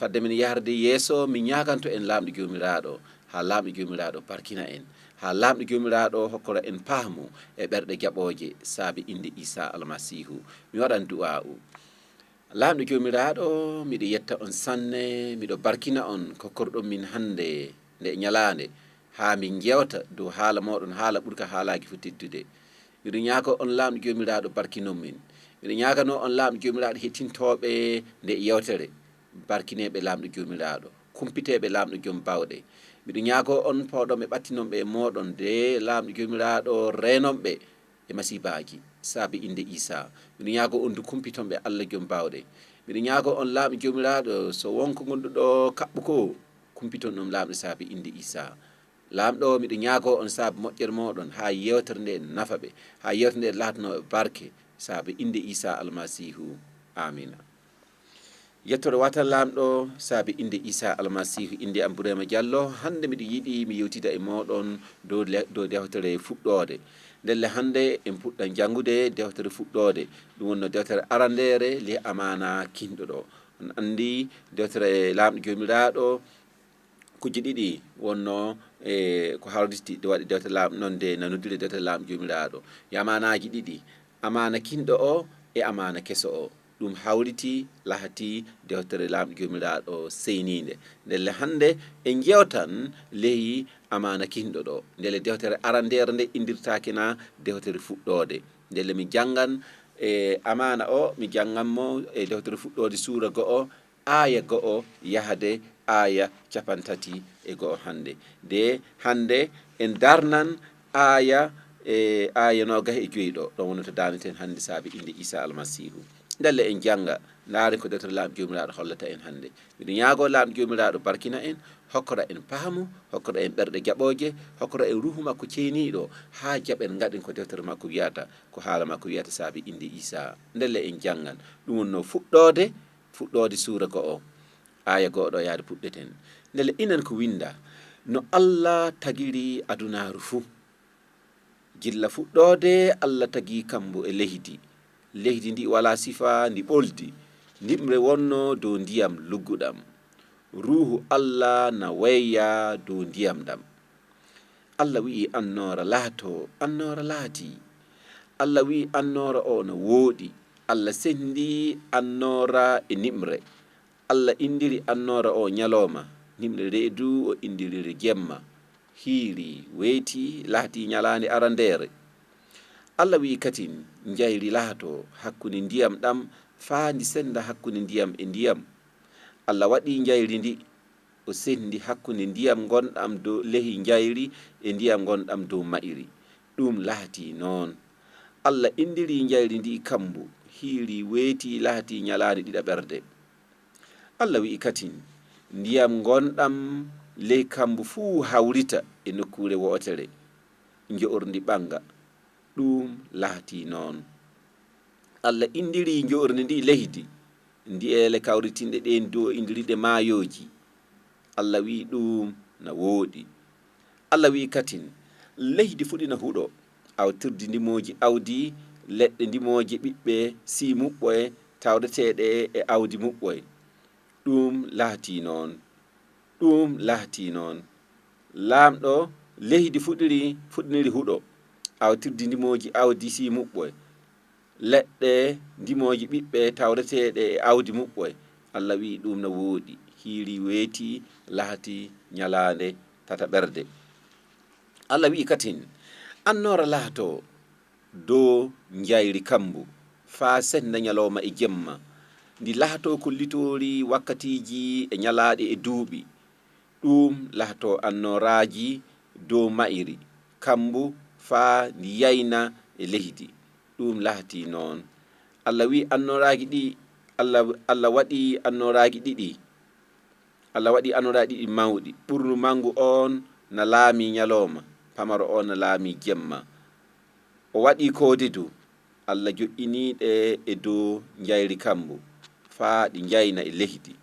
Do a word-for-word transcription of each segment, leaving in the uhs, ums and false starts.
Wadde men yahrde yeeso, mi ñaaganto en Laamɗo Joomiraaɗo, haa Laamɗo Joomiraaɗo barkina en, haa Laamɗo Joomiraaɗo hokkora en paamu e ɓerɗe jaɓooje saabe innde Iisaa Almasiihu. Mi waɗan du'aa'u. Laamɗo Joomiraaɗo, miɗo yetta on sanne, miɗo barkina on kokkorɗon min hannde nde ñalaande, haa min njeewta dow haala mooɗon, haala ɓurka haalaaji fof teddude. Miɗo ñaagoo on Laamɗo Joomiraaɗo barkinon min. Miɗo ñaaganoo on Laamɗo Joomiraaɗo hettintooɓe nde yewtere, barkinee ɓe Laamɗo Joomiraaɗo, kumpitee ɓe Laamɗo Jom Baawɗe. Miɗo ñaagoo on pooɗon ɓe ɓattinon ɓe e mooɗon, de Laamɗo Joomiraaɗo reenon ɓe e masiibaaji saabe innde Iisaa. Miɗo ñaagoo on du kumpiton ɓe Alla Jom Baawɗe. Miɗo ñaagoo on Laamɗo Joomiraaɗo, so won ko ngonɗuɗo kaɓɓu ko, kumpiton ɗum Laamɗo saabe innde Iisaa. Laamɗo, miɗo ñaagoo on saabe moƴƴere mooɗon, haa yewtere nde nafa ɓe, haa yewtere nde laatanoo ɓe barke, saabe innde Iisaa Almasiihu. Aamiina. Yettore wata Laamɗo, saabe innde Iisaa Almasiihu, innde am Burema Jallo. Hannde miɗo yiɗi mi yewtida e mooɗon dow le-, dow dewtere Fuɗɗoode. Ndelle hannde en puɗɗan janngude dewtere Fuɗɗoode. Ɗum wonno dewtere arandeere, le amaana kinɗo ɗo. On anndi dewtere Laamɗo Joomiraaɗo, kujje ɗiɗi wonno, e, ko hawriti, ɗe waɗi dewtere Laamɗo, noon de na noddire dewtere Laamɗo Joomiraaɗo. E amaanaaji ɗiɗi, amaana kinɗo o e amaana keso o. Ɗum hawriti, lahati dewtere Laamɗo Joomiraaɗo seyniinde. Ndelle hannde en njeewtan ley amaana kinɗo ɗo. Ndelle dewtere arandeere nde inndirtaake na dewtere Fuɗɗoode. Ndelle mi janngan, e, amaana o, mi janngan mo e dewtere Fuɗɗoode suura go'o, aaya go'o yahde aaya capantati e go'o hannde. De hannde en darnan aaya, e, aaya noogas e joy ɗo, ɗon wonno to darneten hannde saabe innde Iisaa Almasiihu. Ndelle en jannga, ndaaren ko dewtere Laamɗo Joomiraaɗo hollata en hannde. Miɗo ñaagoo Laamɗo Joomiraaɗo barkina en, hokkora en paamu, hokkora en ɓerɗe jaɓooje, hokkora en Ruuhu makko ceyniiɗo, haa jaɓen ngaɗen ko dewtere makko wiyata, ko haala makko wiyata saabe innde Iisaa. Ndelle en janngan. Ɗum wonno Fuɗɗoode, Fuɗɗoode suura go'o, aaya go'o ɗo yahde puɗɗeten. Ndelle inan ko winnda, no Alla tagiri adunaaru fuu. Gilla fuɗɗoode Alla tagi kammu e leydi. Leydi ndi walaa sifa, ndi ɓoldi. Niɓre wonno dow ndiyam lugguɗam. Ruuhu Alla na weyya dow ndiyam ɗam. Alla wi'i annoora laatoo, annoora laatii. Alla wi'i annoora o na wooɗi. Alla senndi annoora e niɓre. Alla inndiri annoora o ñalooma, niɓre reedu o inndiri nde jemma. Hiiri, weeti, laatii ñalaande arandeere. Alla wi'i katin, njayri laatoo hakkunde ndiyam ɗam faa ndi sennda hakkunde ndiyam e ndiyam. Alla waɗi njayri ndi, o senndi hakkunde ndiyam ngonɗam dow ley njayri e ndiyam ngonɗam dow ma'iri. Ɗum laatii noon. Alla inndiri njayri ndi kammu, hiiri, weeti, laatii ñalaande ɗiɗaɓerde. Alla wi'i katin, ndiyam ngonɗam ley kammu fuu hawrita e nokkuure wootere, njo'orndi ɓannga. Ɗum laatii noon. Alla inndiri njo'orndi ndi leydi, ndi'eele kawritinɗe ɗeen du o inndiri ɗe maayooji. Alla wi'i ɗum na wooɗi. Alla wi'i katin, leydi fuɗina huɗo, awtirdi ndimooji awdi, leɗɗe ndimooje ɓiɓɓe sii muɓɓoye, tawreteeɗe e awdi muɓɓoye. Ɗum laatii noon. Ɗum laatii noon. Laamɗo leydi fuɗiri, fuɗiniri huɗo, awtirdi ndimooji awdi sii muɓɓoye, leɗɗe ndimooji ɓiɓɓe tawreteeɗe e awdi muɓɓoye. Alla wi'i ɗum na wooɗi, hiiri weeti, lahati ñalaande tataɓerde. Alla wi'i katin, annoora laatoo dow njayri kammu, faa sennda ñalooma e jemma. Ndi laatoo kollitoori wakkatiiji e ñalaaɗe e duuɓi. Ɗum laatoo annooraaji dow ma'iri, kammu faa ndi yayna e leydi. Ɗum laatii noon. Alla wi'i annooraaji ɗi, Alla, Alla waɗi annooraaji ɗiɗi. Alla waɗi annooraaji ɗiɗi mawɗi. Ɓurnu manngu oon na laamii ñalooma, pamaro oon na laamii jemma. O waɗi koode du. Alla jo'ini ɗe e dow njayri kammu, faa ɗi njayna e leydi.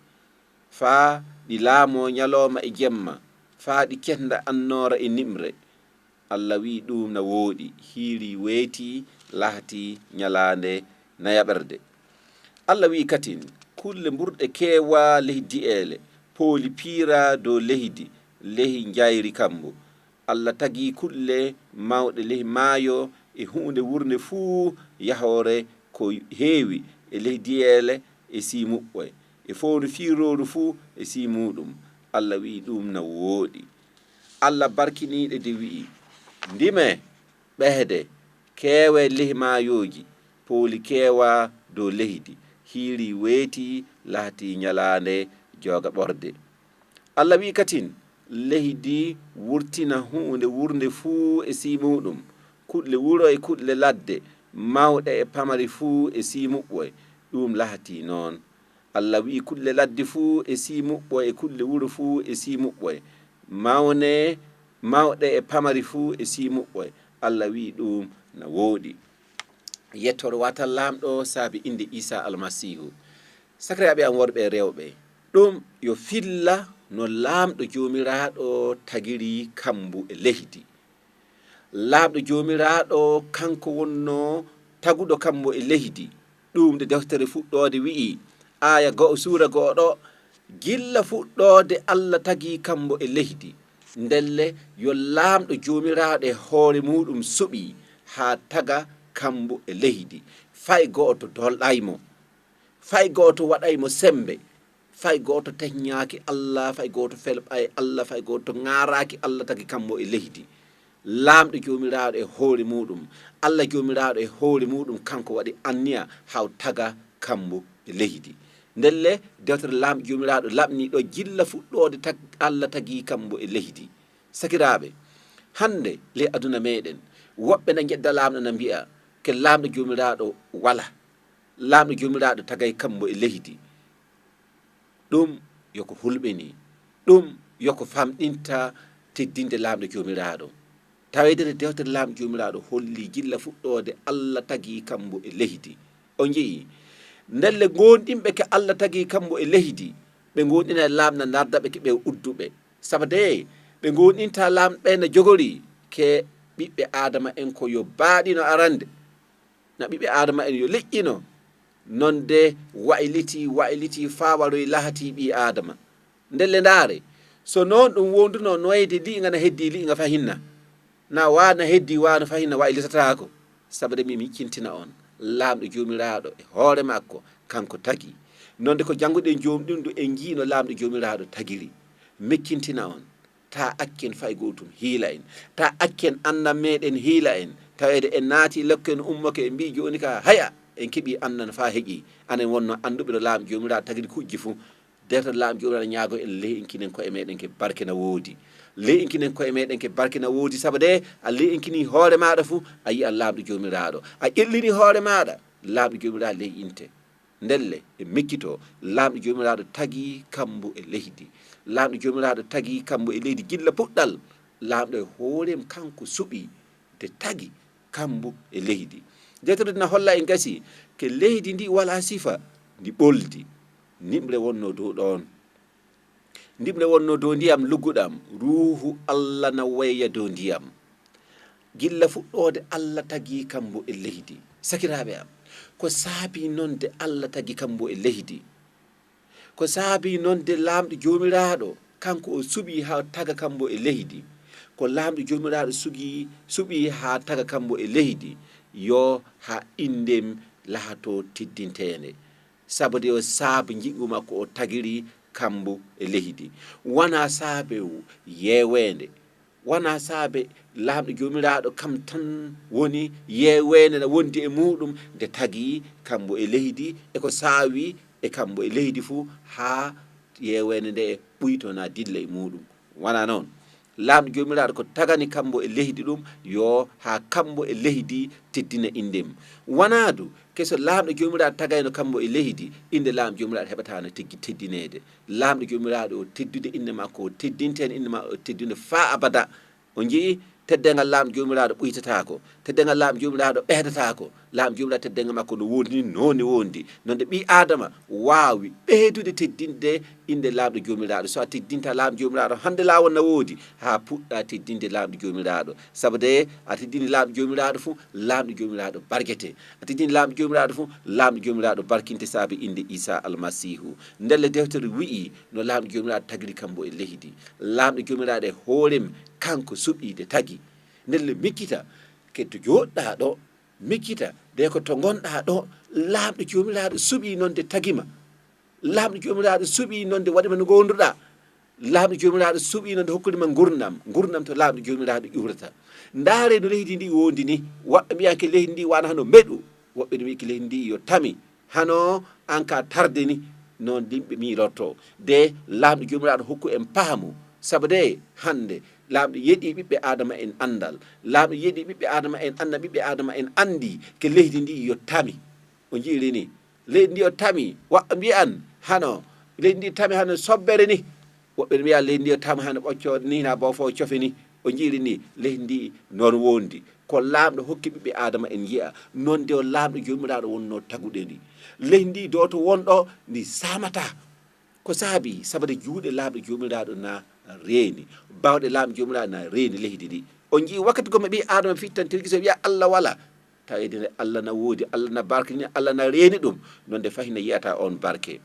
Faa ɗi laamoo ñalooma e jemma, faa ɗi kennda annoora e niɓre. Alla wi'i ɗum na wooɗi, hiiri weeti, lahati ñalaande nayaɓerde. Alla wi'i katin, Kulle mburɗe keewaa ley di'eele, pooli piiraa dow leydi ley njayri kammbu. Alla tagii kulle mawɗe ley maayo e huunde wuurnde fuu yahoore ko heewi e ley di'eele e sii muɓɓoy, e fowndu fiirooru fuu e sii muuɗum. Alla wi'i ɗum na wooɗi. Alla barkinii ɗe de wi'i, ndimee, ɓehde, keewee ley maayooji, pooli keewaa dow leydi, hiiri weetii, laatii nyalaande joogaɓorde. Alla wi'i katin, leydi wurtina huunde wuurnde fuu e sii muuɗum, kuɗle wuro e kuɗle ladde, mawɗe e pamari fuu e sii muɓɓoy. Ɗum laatii noon. Alla wi'i kuɗle ladde fuu e sii muɓɓoy e kuɗle wuro fuu e sii muɓɓoy, mawne, mawɗe e pamari fuu e sii muɓɓoy. Alla wi'i ɗum na wooɗi. Yettoor wata Laamɗo saabe innde Iisaa Almasiihu. Sakiraaɓe am worɓe e rewɓe, ɗum yo filla no Laamɗo Joomiraaɗo tagiri kammbu e leydi. Laamɗo Joomiraaɗo, kanko wonnoo taguɗo kammbu e leydi. Ɗum nde deftere Fuɗɗoode wi'i, aaya go'o, suura go'o ɗo, gilla fuɗɗoode Alla tagii kammbu e leydi. Ndelle, yo Laamɗo Joomiraaɗo e hoore muuɗum suɓii haa taga kammbu e leydi. Fay go'oto dolɗay mo. Fay go'oto waɗay mo semmbe. Fay go'oto tehnyaaki Alla, fay go'oto felɓay Alla, fay go'oto ŋaaraaki Alla tagi kammbu e leydi. Laamɗo Joomiraaɗo e hoore muuɗum, Alla Joomiraaɗo e hoore muuɗum, kanko waɗi anniya haa o taga kammbu e leydi. Ndelle, deftere Laamɗo Joomiraaɗo laaɓnii ɗo gilla fuɗɗoode tag-, Alla tagii kammbu e leydi. Sakiraaɓe, hannde ley aduna meeɗen, woɓɓe na ngedda Laamɗo na mbi'a, ke Laamɗo Joomiraaɗo walaa. Laamɗo Joomiraaɗo tagay kammbu e leydi. Ɗum yo ko hulɓinii. Ɗum yo ko famɗinta teddinde Laamɗo Joomiraaɗo. Tawede nde deftere Laamɗo Joomiraaɗo holli gilla fuɗɗoode Alla tagii kammbu e leydi. On nji'ii? Ndelle goonɗinɓe ke Alla tagii kammbu e leydi, ɓe goonɗinay Laamɗo na narda ɓe ke ɓe udduɓe. Saba de, ɓe goonɗintaa Laamɗo ɓe na jogorii ke ɓiɓɓe Aadama en ko yo baaɗino arande. Na ɓiɓɓe Aadama en yo leƴƴino, non de waylitii, waylitii faa waroyi lahatii ɓii Aadama. Ndelle ndaare, so noon ɗum wondunoo noyde lii'nga na heddii lii'nga fahinna, na waa na heddii waano fahinna waylitataako. Saba de mi miccintina on, Laamɗo Joomiraaɗo e hoore makko, kanko tagi. Non de ko jannguɗen joom ɗum du en njiino Laamɗo Joomiraaɗo tagiri. Miccintina on. Taa accen fay gootum hiila en. Taa accen annan meeɗen hiila en. Taweede en naati lekko en ummoke en mbi'i jooni ka haya en keɓii annan faa heƴii. Anen wonno annduɓe no Laamɗo Joomiraaɗo tagiri kuujji fuu. Deftere Laamɗo Joomiraaɗo ñaago en lee'inkinen ko'e meeɗen ke barke na woodi. Lee'inkinen ko'e meeɗen ke barke na woodi saba de a lee'inkinii hoore maaɗa fuu a yi'an Laamɗo Joomiraaɗo. A ƴellini hoore maaɗa Laamɗo Joomiraaɗo lee'inte. Ndelle, e miccitoo, Laamɗo Joomiraaɗo tagii kammbu e leydi. Laamɗo Joomiraaɗo tagii kammbu e leydi gilla puɗɗal. Laamɗo e hoore mum kanko suɓii de tagi kammbu e leydi. Deftere na holla en gasi ke leydi ndi walaa sifa, ndi ɓoldi. Nimre wonnoo dow ɗoon. Ndimre wonnoo dow ndiyam lugguɗam, Ruuhu Alla na wayya dow ndiyam. Gilla fuɗɗoode Alla tagii kammbu e leydi. Sakiraaɓe am, ko saabii noon de Alla tagi kammbu e leydi? Ko saabii noon de Laamɗo Joomiraaɗo, kanko o suɓii haa taga kammbu e leydi? Ko Laamɗo Joomiraaɗo sugii, suɓii haa taga kammbu e leydi, yo haa inndem lahatoo teddinteende. Sabu de yo saabe njiɗngu makko o tagiri kammbu e leydi. Wanaa saabe yeeweende, wanaa saabe Laamɗo Joomiraaɗo kam tan woni yeeweende na wondi e muuɗum nde tagi kammbu e leydi e ko saawi e kammbu e leydi fuu haa yeeweende nde ɓuytoo na dilla e muuɗum. Wanaa noon. Laamɗo Joomiraaɗo ko tagani kammbu e leydi ɗum, yo haa kammbu e leydi teddina innde mum. Wanaa du, ke so Laamɗo Joomiraaɗo tagayno kammbu e leydi, innde Laamɗo Joomiraaɗo heɓataano teggi teddineede. Laamɗo Joomiraaɗo o teddude innde makko, o teddinteen innde makko, o teddunde faa abada. On nji'ii? Teddeengal Laamɗo Joomiraaɗo ɓuytataako. Teddeengal Laamɗo Joomiraaɗo ɓeydataako. Laamɗo Joomiraaɗo, teddeengal makko no wondi ni, no wondi. Nonde ɓii Aadama waawi ɓeydude teddinde innde Laamɗo Joomiraaɗo. So a teddinta Laamɗo Joomiraaɗo, hannde laawol na woodi, haa puɗɗa teddinde Laamɗo Joomiraaɗo. Sabu de a teddini Laamɗo Joomiraaɗo fu, Laamɗo Joomiraaɗo barkete. A teddini Laamɗo Joomiraaɗo fu, Laamɗo Joomiraaɗo barkinte saabe innde Iisaa Almasiihu. Ndelle deftere wi'i no Laamɗo Joomiraaɗo tagiri kambo e leydi. Laamɗo Joomiraaɗo e hoore mum, kanko suɓii de tagi. Ndelle miccita ke to jooɗɗaa ɗo, miccita de ko to ngonɗaa ɗo, Laamɗo Joomiraaɗo suɓii noon de tagi ma. Laamɗo Joomiraaɗo suɓii noon de waɗi ma no ngoonduɗaa. Laamɗo Joomiraaɗo suɓii noon de hokkudi ma ngurnam. Ngurnam to Laamɗo Joomiraaɗo ƴuurata. Ndaaree no leydi ndi wondi ni. Woɓɓe mbiya ke leydi ndi wano hano mbeɗu. Woɓɓe no mbiya ke leydi ndi yo tami. Hano an ka tarde ni. Noon yimɓe miilorto. De Laamɗo Joomiraaɗo hokku en paamu. Sabu de hannde Laamɗo yeɗii ɓiɓɓe Aadama en anndal. Laamɗo yeɗii ɓiɓɓe Aadama en anna ɓiɓɓe Aadama en anndi ke leydi ndi yo tami. O njiiri ni. Leydi ndi o tami, waɓɓe mbiyan hano, leydi ndi tami hano sobbere ni. Woɓɓe mbiya leydi ndi o tami hano ɓoccoode ni, na boofo cofe ni. O njiiri ni, leydi ndi noon wondi. Ko Laamɗo hokki ɓiɓɓe Aadama en yi'a. Noon de o Laamɗo Joomiraaɗo wonno tagude ndi. Leydi ndi do to wonɗo ndi saamata. Ko saabi, sabu de juuɗe Laamɗo Joomiraaɗo na reeni. Bawɗe Laamɗo Joomiraaɗo na reeni leydi ndi. O njii wakkati gomma ɓii Aadama fittantirki so wiya Allah wala. Tawi ede Allah na woodi, Allah na barkini, Allah na reeni ɗum. Noon de fahi na yiyata on barke.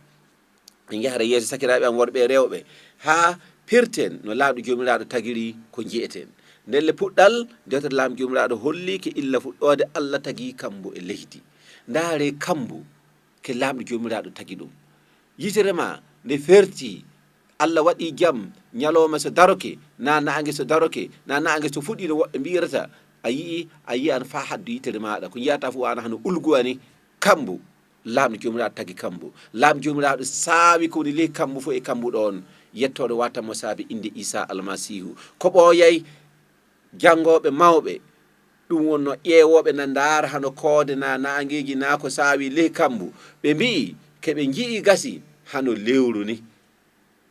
En njahra yeeso sakiraaɓe am worɓe e rewɓe. Haa pirten no Laamɗo Joomiraaɗo tagiri ko nji'eten. Ndelle puɗɗal, dewtere Laamɗo Joomiraaɗo holli ke illa fuɗɗoode Allah tagi kambo e leydi. Ndaare kambu ke Laamɗo Joomiraaɗo tagi ɗum. Yitere ma nde ferti, Allah waɗi jam, ñalooma so daroke, na naange so daroke, na naange so fuɗi no woɓɓe mbiyirata, a yi'i, a yi'an faa haddu yitere maaɗa. Ko njiyata fof ana hano ulguwa ni, kambu. Laamɗo Joomiraaɗo tagi kambu. Laamɗo Joomiraaɗo saawi ko woni ley kambu fof e kambu ɗoon. Yettooɗo wata mo saabi innde Iisaa Almasiihu. Ko ɓooyay janngooɓe mawɓe, ɗum wonno ƴeewooɓe na ndaara hano koode na naangeeji na ko saawi ley kambu. Ɓe mbi'i, ke ɓe nji'i gasi hano lewru ni.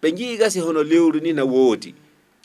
Ɓe nji'i gasi hono lewru ni na woodi.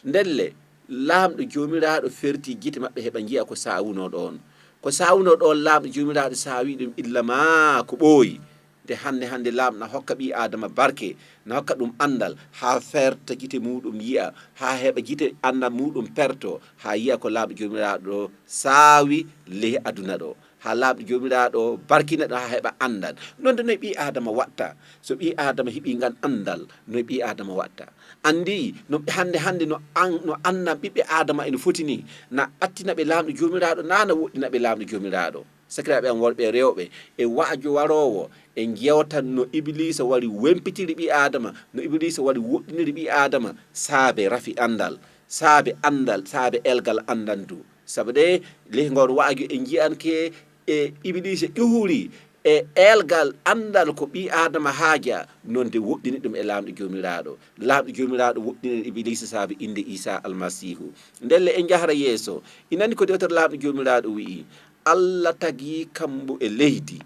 Ndelle, Laamɗo Joomiraaɗo ferti gite maɓɓe heɓa nji'a ko saawunoo ɗoon. Ko saawunoo ɗoon Laamɗo Joomiraaɗo saawi ɗum illa maa ko ɓooyi. Nde hannde hannde Laamɗo na hokka ɓii Aadama barke, na hokka ɗum anndal, haa ferta gite muuɗum yi'a, haa heɓa gite anndal muuɗum perto, haa yi'a ko Laamɗo Joomiraaɗo saawi ley aduna ɗo. Haa Laamɗo Joomiraaɗo barkina ɗum haa heɓa anndal. Noon de noy ɓii Aadama waɗta? So ɓii Aadama heɓii ngal anndal, noy ɓii Aadama waɗta? Anndi no hannde hannde no an, no anndal ɓiɓɓe Aadama ene foti ni, na ɓattina ɓe Laamɗo Joomiraaɗo, na na woɗɗina ɓe Laamɗo Joomiraaɗo. Sakiraaɓe am worɓe e rewɓe, e wa'ajo waroowo, en njewtan no Ibiliisa wari wempitiri ɓii Aadama, no Ibiliisa wari woɗɗiniri ɓii Aadama, saabe rafi anndal, saabe anndal, saabe elgal anndandu. Sabu de, ley ngoon wa'ajo en njiyan ke e Ibiliisa ƴuhuri e elgal anndal ko ɓii Aadama haaja, noon de woɗɗini ɗum e Laamɗo Joomiraaɗo. Laamɗo Joomiraaɗo woɗɗini Ibiliisa saabe innde Iisaa Almasiihu. Ndelle en njahra yeeso. Inani ko dewtere Laamɗo Joomiraaɗo wi'i, Allah tagi kambu e leydi.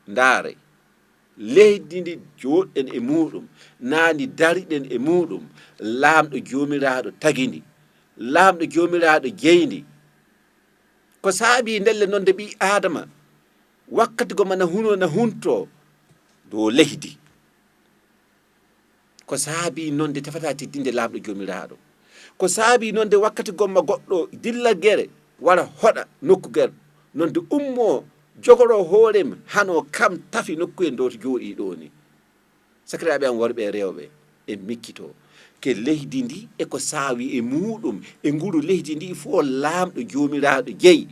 Ndaare, leydi ndi jooɗɗen e muuɗum, naa ndi dariɗen e muuɗum, Laamɗo Joomiraaɗo tagi ndi. Laamɗo Joomiraaɗo jeyi ndi. Ko saabii ndelle noon de ɓii Aadama, wakkati gomma na hunoo na huntoo dow leydi. Ko saabii noon de tefata teddinde Laamɗo Joomiraaɗo. Ko saabii noon de wakkati gomma goɗɗo dilla gere, wara hoɗa nokku gere, noon de ummoo jogoroo hoore mum, hano kam tafi nokku en ɗo to jooɗii ɗo ni. Sakiraaɓe am worɓe e rewɓe, en miccitoo ke leydi ndi e ko saawi e muuɗum, e nguru leydi ndi fof Laamɗo Joomiraaɗo jeyi.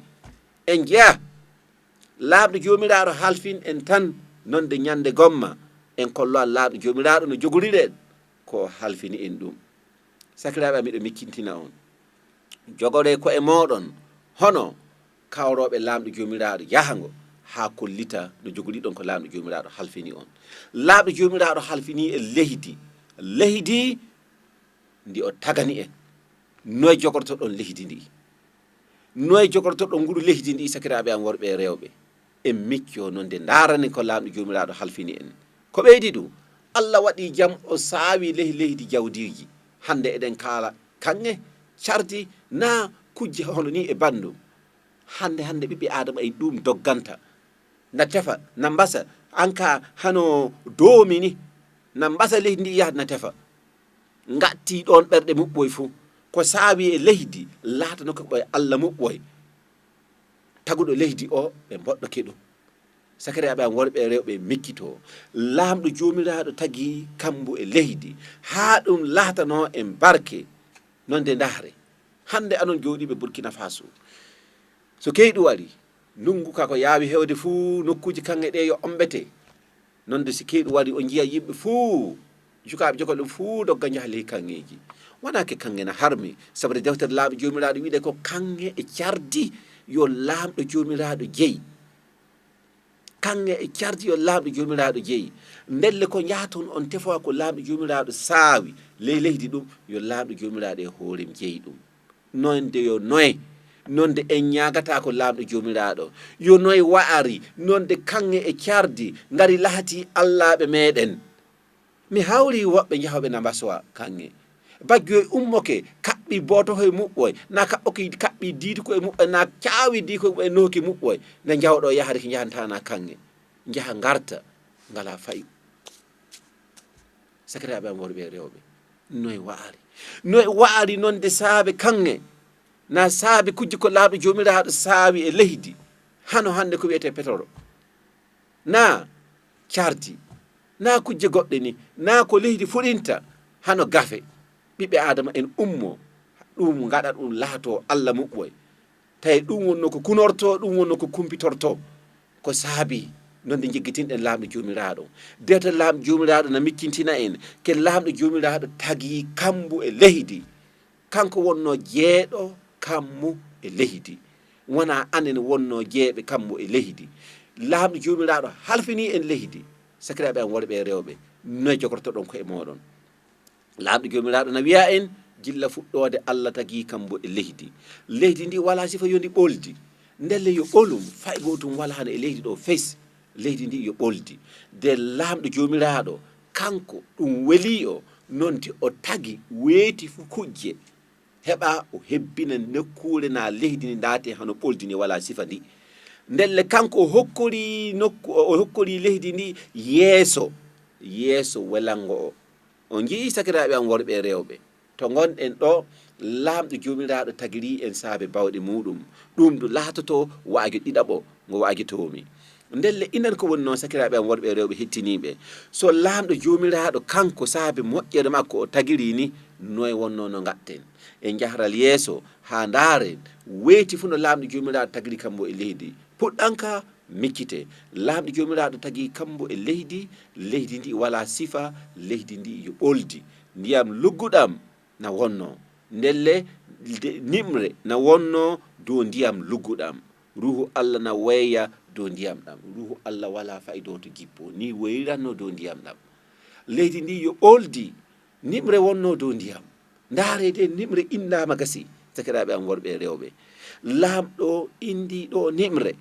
En njeya Laamɗo Joomiraaɗo halfin en tan, noon de ñande gomma en kollo an Laamɗo Joomiraaɗo no jogoriren ko halfini en ɗum. Sakiraaɓe am, miɗo miccintina on, jogoree ko'e mooɗon hono kawrooɓe Laamɗo Joomiraaɗo yahango haa kollita no jogoriɗon ko Laamɗo Joomiraaɗo halfini on. Laamɗo Joomiraaɗo halfini en leydi. Leydi ndi o tagani en. Noye jogortoɗon leydi ndi? Noye jogortoɗon nguru leydi ndi, sakiraaɓe am worɓe e rewɓe? En miccoo noon de ndaarane ko Laamɗo Joomiraaɗo halfini en. Ko ɓeydi ɗum, Allah waɗi jam, o saawi ley leydi jawdiiji. Hannde eɗen kaala kaŋŋe, cardi, naa kujje hono nii e banndum. Hannde hannde ɓiɓɓe Aadama en ɗum dogganta. Na tefa, na mbasa, an ka hano doomi ni. Na mbasa leydi ndi yaha na tefa. Ngatti ɗoon ɓerɗe muɓɓoy fuu. Ko saawi e leydi, laatano ko ɓoy Alla muɓɓoy. Taguɗo leydi o, ɓe mboɗɗoke ɗum. Sakiraaɓe am worɓe e rewɓe, mikkitoo. Laamɗo Joomiraaɗo tagi kammu e leydi, haa ɗum laatanoo en barke. Noon de ndahre, hannde anon jooɗiiɓe Burkina Faso. So keyɗu warii, ndunngu ka ko yaawi heewde fuu, nokkuuji kaŋŋe ɗee yo ommbete. Noon de si keyɗu warii, on njiya yimɓe fuu, jukaaɓe jokol ɗum fuu dogga njaha ley kaŋŋeeji. Wonaa ke kaŋŋe na harmi, sabu de deftere Laamɗo Joomiraaɗo wiide ko kaŋŋe e cardi yo Laamɗo Joomiraaɗo jeyi. Kaŋŋe e cardi yo Laamɗo Joomiraaɗo jeyi. Ndelle ko njahaton on tefowa ko Laamɗo Joomiraaɗo saawi ley leydi ɗum, yo Laamɗo Joomiraaɗo e hoore mum jeyi ɗum. Noon de yo Noye, noon de en ñaagataa ko Laamɗo Joomiraaɗo. Yo Noye wa'ari, noon de kaŋŋe e cardi ngari lahati allaaɓe meeɗen. Mi hawri woɓɓe jahooɓe na mbasowa kaŋŋe. Bajjoy ummoke, kaɓɓi bootohoy muɓɓoy, na kaɓɓoke kaɓɓi diidukoy muɓɓoy, na caawi diikoy muɓɓoy, nooki muɓɓoy, na njawɗo yahari ki njahantaa na kaŋŋe. Njaha ngarta, ngala fayu. Sakiraaɓe am worɓe e rewɓe, Noye wa'ari. Noye wa'ari noon de saabe kaŋŋe, na saabe kujje ko Laamɗo Joomiraaɗo saawi e leydi, hano hannde ko wiyetee petoro. Na cardi, na kujje goɗɗe ni, na ko leydi fuɗinta, hano gafe. Ɓiɓɓe Aadama en ummo, ɗum ngaɗa ɗum laatoo Alla muɓɓoy. Tawi ɗum wonno ko kunorto, ɗum wonno ko kumpitorto. Ko saabi noon de njiggitinɗen Laamɗo Joomiraaɗo. Deftere Laamɗo Joomiraaɗo na mikkintina en, ke Laamɗo Joomiraaɗo tagi kammu e leydi. Kanko wonno jeeɗo kammu e leydi. Wonaa anen wonno jeeɓe kammu e leydi. Laamɗo Joomiraaɗo halfinii en leydi. Sakiraaɓe am worɓe e rewɓe, noye jogortoɗon koye mooɗon? Laamɗo Joomiraaɗo na wiya en, gilla fuɗɗoode Alla tagi kammu e leydi. Leydi ndi walaa sifa yo ndi ɓoldi. Ndelle yo ɓolum, fay gootum walaa hano e leydi ɗo fes. Leydi ndi yo ɓoldi. De Laamɗo Joomiraaɗo, kanko ɗum welii o, noon de o tagi weeti fuu kujje. Heɓa o hebbina nokkuure na leydi ndi ndaate hano ɓoldi ndi walaa sifa ndi. Ndelle kanko o hokkori nokku, o hokkori leydi ndi yeeso, yeeso welanngo o. On njii, sakiraaɓe am worɓe e rewɓe, to ngonɗen ɗo, Laamɗo Joomiraaɗo tagirii en saabe bawɗe muuɗum. Ɗum du laatoto wa'ajo ɗiɗaɓo ngo wa'ajotoomi. Ndelle inan ko woni noon, sakiraaɓe am worɓe e rewɓe hettiniiɓe. So Laamɗo Joomiraaɗo kanko saabe moƴƴere makko o tagirii ni, noye wonnoo no ngaɗten? En njahral yeeso haa ndaaren weeti fuu no Laamɗo Joomiraaɗo tagiri kammu e leydi. Puɗɗanka miccite. Laamɗo Joomiraaɗo tagi kammu e leydi, leydi ndi walaa sifa, leydi ndi yo ɓoldi. Ndiyam lugguɗam na wonnoo. Ndelle de-, niɓre na wonnoo dow ndiyam lugguɗam. Ruuhu Alla na weyya dow ndiyam ɗam. Ruuhu Alla walaa fayda to jippoo. Ni woyrannoo dow ndiyam ɗam. Leydi ndi yo ɓoldi. Niɓre wonnoo dow ndiyam. Ndaaree de, niɓre inndaama gasi. Sakiraaɓe am worɓe e rewɓe, Laamɗo inndii ɗo niɓre.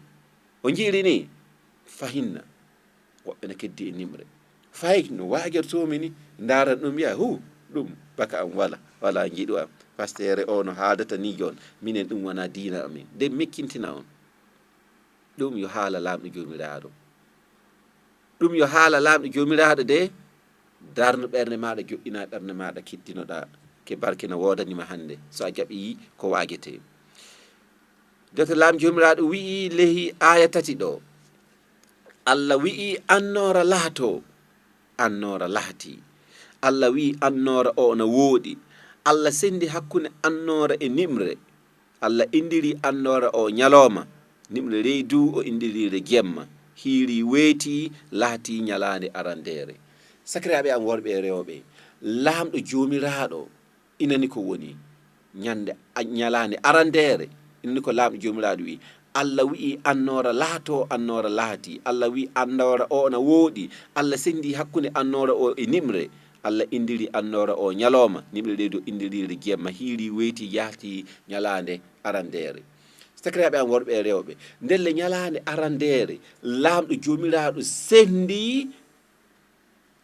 O njiiri ni, fahinna. Woɓɓe na keddi e nimre. Fay no waajortoomi ni, ndaaran ɗum, mbiya, "Hu, ɗum baka am wala, wala njiɗu am. Pasteere o no haaldata ni joon, minen ɗum wonaa diina amin." Nde mekkintina on. Ɗum yo haala Laamɗo Joomiraaɗo. Ɗum yo haala Laamɗo Joomiraaɗo de, darnu ɓernde maaɗa, joɗɗina ɓernde maaɗa, kettinoɗaa, ke barke no woodanima hannde, so a jaɓi ko waajetee. Joto Laamɗo Joomiraaɗo wi'i lehi aaya tati ɗo, Allah wi'i, "Annoora laatoo." Annoora laati. Allah wi'i, "Annoora o na wooɗi." Allah sendi hakkunde annoora e niɓre. Allah indiri annoora o ñalooma, niɓre ley du o indiri nde jemma. Hiiri weeti, laati ñalaande arandeere. Sakiraaɓe am worɓe e rewɓe, Laamɗo Joomiraaɗo inani ko woni ñande a-, ñalaande arandeere, inani ko Laamɗo Joomiraaɗo wi'i. Allah wi'i, "Annoora laatoo," annoora laati. Allah wi'i, "Annoora o na wooɗi." Allah sendi hakkunde annoora o e niɓre. Allah indiri annoora o ñalooma, niɓre ley du indiri nde jemma. Hiiri weeti, yahti ñalaande arandeere. Sakiraaɓe am worɓe e rewɓe, ndelle ñalaande arandeere, Laamɗo Joomiraaɗo sendi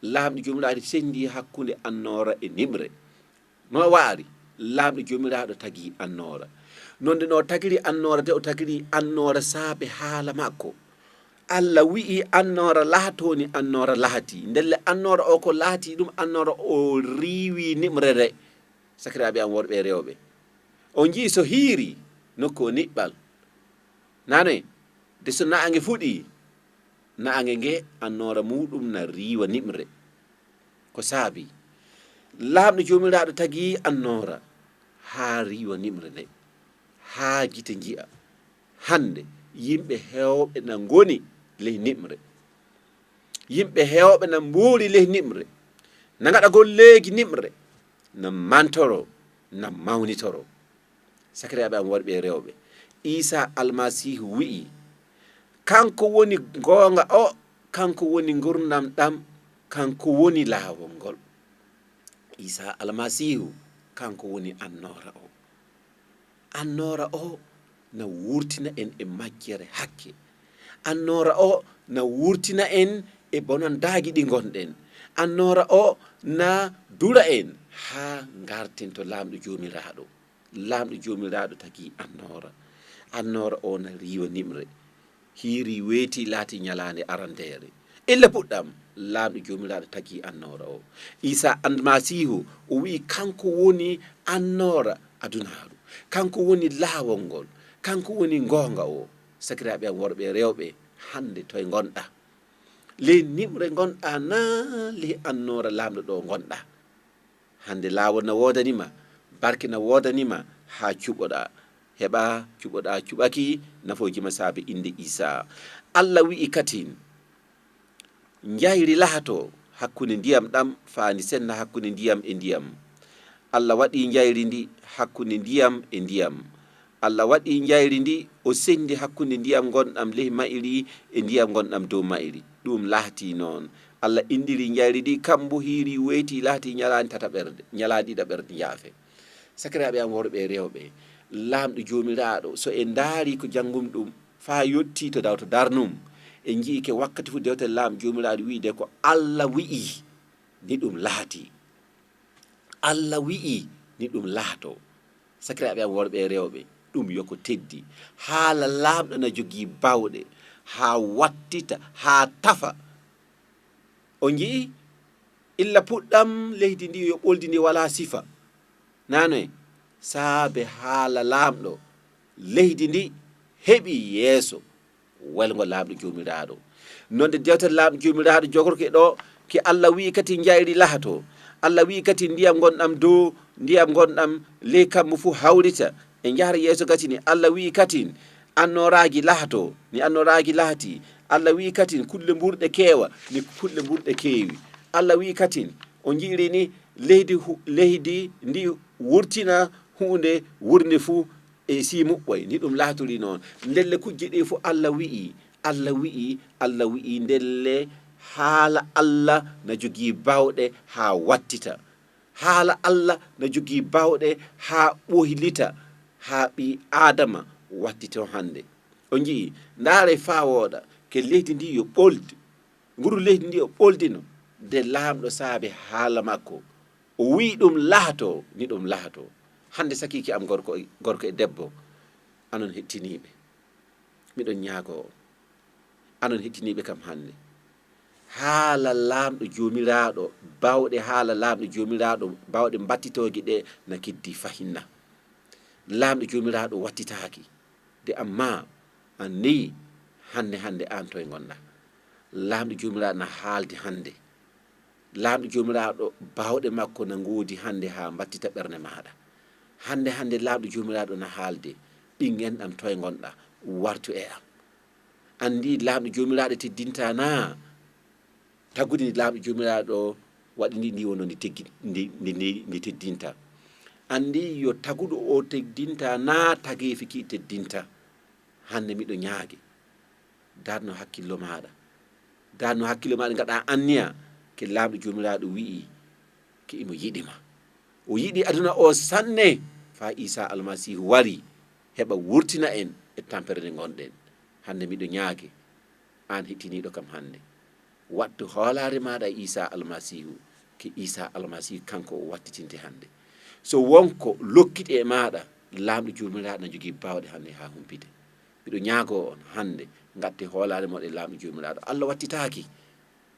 Laamɗo Joomiraaɗo sendi hakkunde annoora e niɓre. No waari, Laamɗo Joomiraaɗo tagi annoora. Nonde no o tagiri annoora de, o tagiri annoora saabe haala makko. Allah wi'i annoora lahatoo ni, annoora lahatii. Ndelle annoora o ko lahatii ɗum, annoora o riiwi niɓre nde. Sakiraaɓe am worɓe e rewɓe, on nji'i so hiiri nokku o niɓɓal. Nane, de so naange fuɗii, naange nge annoora muuɗum na riiwa niɓre. Ko saabi? Laamɗo Joomiraaɗo tagi annoora haa riiwa niɓre nde, haa gite nji'a. Hannde, yimɓe heewɓe na ngoni ley niɓre. Yimɓe heewɓe na mboori ley niɓre, na ngaɗa golleeji niɓre, na mantoro, na mawnitoro. Sakiraaɓe am worɓe e rewɓe, Iisaa Almasiihu wi'i, kanko woni goonga o, kanko woni ngurndan ɗam, kanko woni laawol ngol. Iisaa Almasiihu, kanko woni annoora o. Annoora o na wurtina en e majjere hakke. Annoora o na wurtina en e bonandaaji ɗi ngonɗen. Annoora o na dura en haa ngarten to Laamɗo Joomiraaɗo. Laamɗo Joomiraaɗo tagi annoora. Annoora o na riiwa niɓre. Hiiri weeti laati nyalaande arandeere. Illa puɗɗam, Laamɗo Joomiraaɗo tagi annoora o. Iisaa Almasiihu, o wi'i kanko woni annoora adunaaru. Kanko woni laawol ngol. Kanko woni ngoonga o. Sakiraaɓe am worɓe e rewɓe, hannde toye ngonɗaa? Ley niɓre ngonɗaa naa ley annoora Laamɗo ɗo ngonɗaa? Hannde laawol na woodani ma, barke na woodani ma, haa cuɓoɗaa. Heɓa cuɓoɗaa cuɓaki nafooji ma saabe innde Iisaa. Allah wi'i katin, njayri lahato hakkunde ndiyam ɗam faa ndi senna hakkunde ndiyam e ndiyam. Allah waɗi njayri ndi hakkunde ndiyam e ndiyam. Allah waɗi njayri ndi, o senndi hakkunde ndiyam ngonɗam ley ma'iri e ndiyam ngonɗam dow ma'iri. Ɗum lahti noon. Allah inndiri njayri ndi kambu hiiri weyti lahti nyalaande tataɓerde, nyalaande ɗiɗaɓerde njaafe. Sakiraaɓe am worɓe e rewɓe, Laamɗo Joomiraaɗo, so en ndaari ko janngum ɗum, faa yottii to dawto darnum, en njii ke wakkati fu dewtere Laamɗo Joomiraaɗo wi'de ko Allah wi'i ni ɗum lahti. Allah wi'i ni ɗum lahato. Sakiraaɓe am worɓe e rewɓe, ɗum yo ko teddi. Haala Laamɗo na jogii baawɗe, haa wattita, haa tafa. On njii, illa puɗɗam leydi ndi yo ɓoldi ndi walaa sifa. Nanoy, saabe haala Laamɗo, leydi ndi heɓi yeeso welngo Laamɗo Joomiraaɗo. Nonde dewtere Laamɗo Joomiraaɗo jogorke ɗo, ke Allah wi'i kati njayri lahato. Allah wi'i kati ndiyam ngonɗam dow, ndiyam ngonɗam ley kammu fuu hawrita. E njahra yeeso gasi ni, Allah wi'i katin annooraaji lahato, ni annooraaji lahati. Allah wi'i katin kulle mburɗe keewa, ni kulle mburɗe keewi. Allah wi'i katin, o nji'iri ni leydi hu-, leydi ndi wurtina huunde wurnde fuu e sii muɓɓoy, ni ɗum laatorii noon. Ndelle kujje ɗee fof Allah wi'i, Allah wi'i, Allah wi'i, ndelle haala Allah na jogii baawɗe haa wattita. Haala Allah na jogii baawɗe haa ɓoylita, haa ɓii Aadama wattito hannde. On nji'i, ndaaree faa wooɗa, ke leydi ndi yo ɓoldi. Nguru leydi ndi o ɓoldino, de Laamɗo saabe haala makko. O wi'i ɗum lahato, ni ɗum lahato. Hannde sakiike am gorko e, gorko e debbo, anon hettiniiɓe. Miɗon ñaagoo on. Anon hettiniiɓe kam hannde. Haala Laamɗo Joomiraaɗo, baawɗe haala Laamɗo Joomiraaɗo, baawɗe battitooje ɗe na keddi fahinna. Laamɗo Joomiraaɗo wattitaaki. De ammaa, an ni, hannde, hannde aan toye ngonɗaa? Laamɗo Joomiraaɗo na haaldi hannde. Laamɗo Joomiraaɗo, baawɗe makko na ngoodi hannde haa mbattita ɓernde maaɗa. Hannde, hannde Laamɗo Joomiraaɗo na haalde, ɓiŋngen am toye ngonɗaa? Wartu e am. Anndi Laamɗo Joomiraaɗo teddinta naa? Tagude ndi Laamɗo Joomiraaɗo waɗi ndi, ndi wonno ndi teggi-, ndi, ndi, ndi, ndi teddinta. Anndi yo taguɗo o teddinta naa tageefi ki teddinta. Hannde miɗo ñaage. Darno hakkillo maaɗa. Darno hakkillo maaɗa, ngaɗa anniya ke Laamɗo Joomiraaɗo wi'i ke imo yiɗi ma. O yiɗi aduna o sanne faa Iisaa Almasiihu wari heɓa wurtina en e tampere nde ngonɗen. Hannde miɗo ñaage, aan hettiniiɗo kam hannde, wattu hoolaare maaɗa e Iisaa Almasiihu, ke Iisaa Almasiihu kanko o wattitinte hannde. So won ko lokkiti e maaɗa, Laamɗo jurmiraaɗo na jogii baawɗe hannde haa humpite. Miɗo ñaagoo on hannde, ngatte hoolaare mooɗon e Laamɗo jurmiraaɗo. Allah wattitaaki.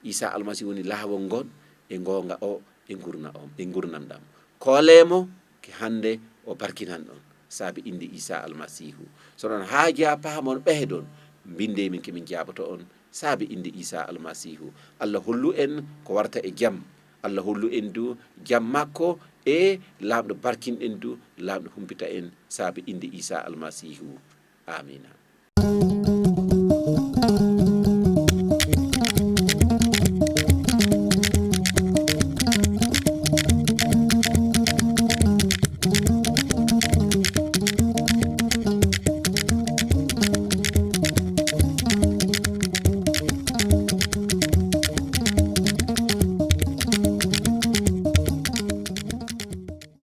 Iisaa Almasiihu woni laawol ngol e ngoonga o e ngurna o, e ngurnam ɗam. Koolee mo ke hannde o barkinan on. Saabe innde Iisaa Almasiihu. So oɗon haajaa paamon ɓeydon, mbinndee min ke min jaaboto on. Saabe innde Iisaa Almasiihu. Allah hollu en ko warta e jam. Allah hollu en du jam makko e Laamɗo barkin en du, Laamɗo humpita en saabe innde Iisaa Almasiihu. Aamiina.